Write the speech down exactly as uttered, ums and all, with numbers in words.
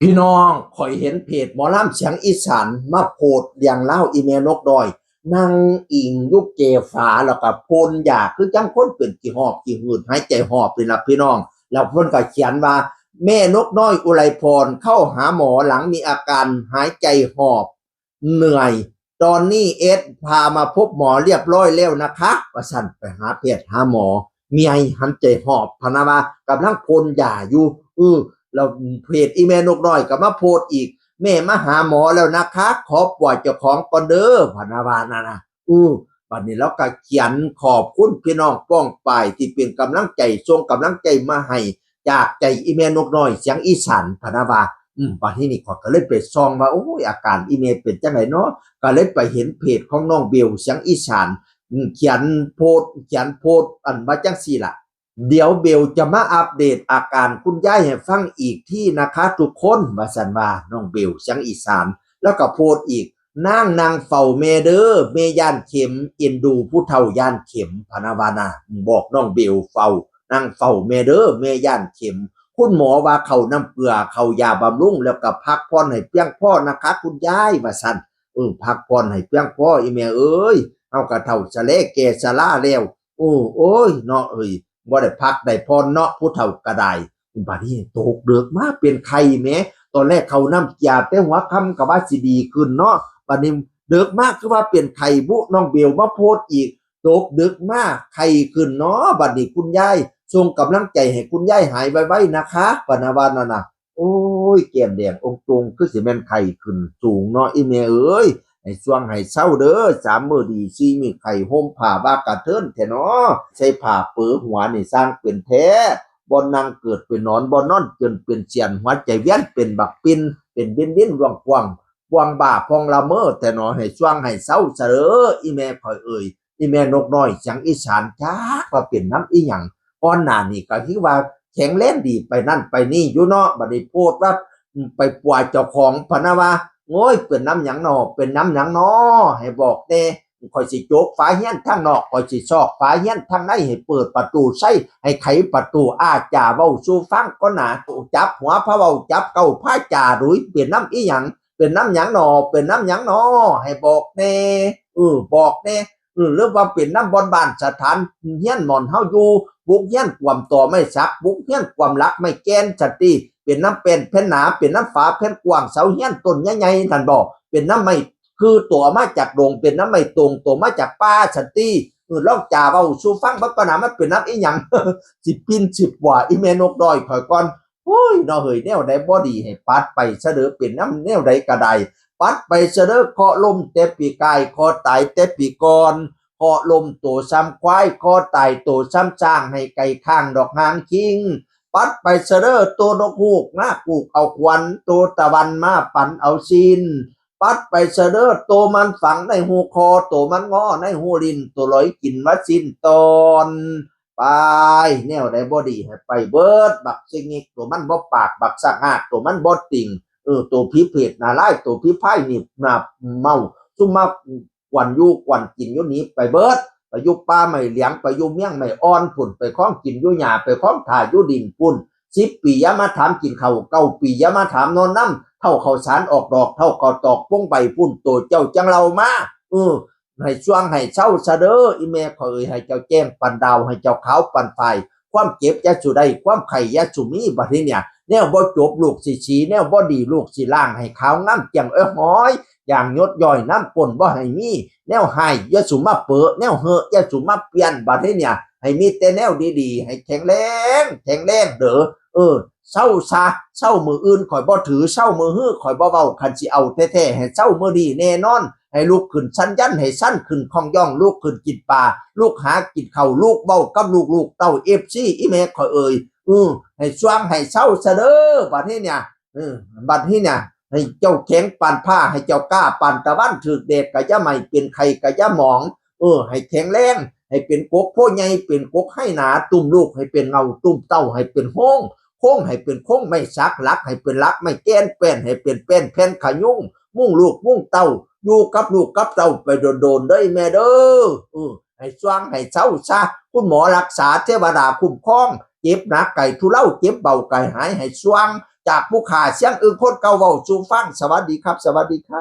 พี่น้อง ข่อยเห็นเพจหมอลำเสียงอีสานมาโพสต์เรื่องราวอีแม่นกน้อย นั่งอิงอยู่แก่ฝา แล้วก็พ่นยาคือจั่งคนเป็นขี้หอบขี้หืดหายใจหอบนี่ล่ะพี่น้อง แล้วเพิ่นก็เขียนว่า แม่นกน้อยอุไรพรเข้าหาหมอหลังมีอาการหายใจหอบ เหนื่อย ตอนนี้เอสพามาพบหมอเรียบร้อยแล้วนะคะ ว่าซั่น ไปหาแพทย์หาหมอ เมื่อยหายใจหอบพะนะว่ากำลังพ่นยาอยู่ เออ แล้วเพจอีแม่นกน้อยก็มาโพสต์อีก แม่มาหาหมอแล้วนะคะ ขอปล่อยเจ้าของก่อนเด้อพะนะว่านั่นนะ อือ บัดนี้เราก็เขียนขอบคุณพี่น้องป้องปายที่เป็นกำลังใจ ส่งกำลังใจมาให้ จากใจอีแม่นกน้อยเสียงอีสานพะนะว่า อืม บัดนี้นี่ข้อยก็เลยไปส่องว่า โอ้ย อาการอีแม่เป็นจั่งใดเนาะ ก็เลยไปเห็นเพจของน้องเบลเสียงอีสาน อืม เขียนโพสต์ เขียนโพสต์อันว่าจั่งซี้ล่ะ เดี๋ยวเบลจะมาอัปเดตอาการคุณยายให้ฟังอีกทีนะคะทุกคน ว่าซั่นว่า น้องเบลเสียงอีสาน แล้วก็โพสต์อีก นางนั่งเฝ้าแม่เด้อ แม่ย้านเข็ม เอ็นดูผู้เฒ่าย้านเข็ม พะนะว่านะ บอกน้องเบลเฝ้า นั่งเฝ้าแม่เด้อ แม่ย้านเข็ม คุณหมอว่าเข้าน้ำเกลือ เข้ายาบำรุง แล้วก็พักผ่อนให้เพียงพอนะคะคุณยาย ว่าซั่น เออ พักผ่อนให้เพียงพอ อีแม่เอ้ย เฮาก็เฒ่าชะแลแก่ชะลาแล้ว โอ้ โอ้ย เนาะเอ้ย บ่ได้พักได้ผ่อนเนาะ ผู้เฒ่าก็ได้ บัดนี้ตกดึกมาเป็นไข้แหม ตอนแรกเข้าน้ำเกลือแต่หัวค่ำก็ว่าสิดีขึ้นเนาะ บัดนี้ดึกมาคือว่าเป็นไข้บุ น้องเบลมาโพสต์อีก ตกดึกมาไข้ขึ้นเนาะ บัดนี้คุณยาย ส่งกำลังใจให้คุณยายหายไวๆนะคะ พะนะว่านั่นน่ะ โอ้ย แก้มแดงองตุง คือสิแม่นไข้ขึ้นสูงเนาะ อีแม่เอ้ย ให้ซ่วงให้เซาเด้อ สามมื้อดี สี่มื้อไข้ ห่มผ้าบากระเทินแท้เนาะ ใส่ผ้าเป๋อหัวนี่ซ่างเป็นแท้ บ่นั่งเกิดเป็นหนอน บ่นอนจนเป็นเสี้ยน หัวใจเวียนเป็นบักปิ่น เป็นวินวินว่างกว้าง ว่างบ้าพองละเมอแท้เนาะ ให้ซ่วงให้เซาซะเด้อ อีแม่ข่อยเอ้ย อีแม่นกน้อยเสียงอีสาน จักว่าเป็นนำอีหยัง ก่อนหน้านี้ก็คือว่าแข็งแรงดีไปนั่นไปนี่อยู่เนาะ บัดนี้โพสต์ว่า อืม ไปป่วยเจ้าของพะนะว่า โอ้ย เป็นนำหยังน้อ เป็นนำหยังน้อ ให้บอกแน่ ข่อยสิโจกฝาเฮียนทางนอก ข่อยสิซอกฝาเฮียนทางใน ให้เปิดประตูใส่ ให้ไขประตู อ้าจ๋าเว้าสู่ฟังก่อนนะ จับหัวพาเว้า จับเก้าพาจ๋า ดุย เป็นนำอีหยัง เป็นนำหยังน้อ เป็นนำหยังน้อ ให้บอกแน่ เออ บอกแน่ เออ หรือว่าเป็นนำบ่อนบ้านสถานเฮียนหม่อนเฮาอยู่ ปลูกเฮียนกวมตอไม้สัก ปลูกเฮียนกวมหลักไม้แก่น ซั่นติ เป็นนำแป้นแผ่นหนา เป็นนำฝาแผ่นกว้าง เสาเฮียนต้นใหญ่ๆ นั่นบ่ เป็นนำไม้คือตอมาจากดง เป็นนำไม้ตงตอมาจากป่า ซั่นติ เออ ลองจ๋าเว้าสู่ฟังเบิ่งก่อนนะ มันเป็นนำอีหยัง สิปิ่นสิปัว อีแม่นกน้อยข่อยก่อน โอ้ย เนาะเฮ้ย แนวใดบ่ดีให้ปัดไปซะเด้อ เป็นนำแนวใดก็ได้ ปัดไปซะเด้อ เคราะห์ล้มแต่ปีกาย เคราะห์ตายแต่ปีก่อน เคราะห์ล้มโตซ้ำควาย เคราะห์ตายโตซ้ำช้าง ให้ไก่ข้างดอกหางคิง ปัดไปซะเด้อ โตนกฮูกมากูกเอาขวัญ โตตะวันมาปันเอาซีน ปัดไปซะเด้อ โตมันฝังในฮูคอ โตมันงอในฮูลิ้น โตลอยกินว่าสิ้นตอน ไป แนวใดบ่ดีให้ไปเบิด บักซิงิกตัวมันบ่ปาก บักสักหากตัวมันบ่ติ่ง เออ ตัวผีเปรตหน้าลาย ตัวผีพายหนีบหน้าเมา ซุมมากวนอยู่กวนกินอยู่หนีไปเบิด ไปอยู่ป่าไม้เหลียง ไปอยู่เมืองไม้อ่อนพุ้น ไปคล้องกินอยู่หญ้า ไปคล้องถ่าอยู่ดินพุ้น สิบปีอย่ามาถามกินข้าว เก้าปีอย่ามาถามนอนนำ เฒ่าข้าวสารออกดอก เฒ่าข้าวตอกปงใบพุ้น โตเจ้าจั่งเล่ามา เออ ให้ซ่วงให้เซาซะเด้อ อีแม่ข่อยเอ้ย ให้เจ้าแจ้งปานดาว ให้เจ้าขาวปานฝ้าย ความเจ็บอย่าสู่ได้ ความไข้อย่าสู่มี บัดนี้เนี่ย แนวบ่จบลูกสิสี แนวบ่ดีลูกสิล้าง ให้ขาวงามแจ่มเอ้ยฮ้อย อย่างหยดย้อยน้ำก้นบ่ให้มี แนวฮ้ายอย่าสู่มาเปอะ แนวเฮอะอย่าสู่มาเปลี่ยน บัดนี้เนี่ย ให้มีแต่แนวดีๆ ให้แข็งแรง แข็งแรงเด้อ เออ เซาซะ เซามื้ออื่นข่อยบ่ถือ เซามื้อฮื้อข่อยบ่เว้า คันสิเอาแท้ๆ ให้เซามื้อนี้แน่นอน ให้ลุกขึ้นสัญญัน ให้สั้นขึ้นคองย่อง ลุกขึ้นกินปลา ลุกหากินข้าว ลุกเว้ากับลูกๆ เต้า เอฟซี อีแม่ข่อยเอ้ย เออ ให้ซ่วงให้เซาซะเด้อ บัดนี้เนี่ย เออ บัดนี้เนี่ย ให้เจ้าแข็งปานผ้า ให้เจ้ากล้าปานตะวัน ถืกแดดกะอย่าไหม้ เป็นไข้กะอย่าหมอง เออ ให้แข็งแรง ให้เป็นกกโพใหญ่ เป็นกกไฮหนา ตุ้มลูกให้เป็นเงา ตุ้มเต้าให้เป็นโฮง โค้งให้เป็นโค้งไม้สัก หลักให้เป็นหลักไม้แก่น แป้นให้เป็นแป้นแผ่นขยุง มุ่งลูกมุ่งเต้า อยู่กับลูกกับเต้าไปโดนๆ เด้อแม่เด้อ เออ ให้ซ่วงให้เซาซะ คุณหมอรักษา เทวดาคุ้มครอง เจ็บหนักไข้ทุเลา เจ็บเบาไข้หาย ให้ซ่วง จากผู้ข้าเสียงอึ้งคนเก่าเว้าสู่ฟัง สวัสดีครับ สวัสดีครับ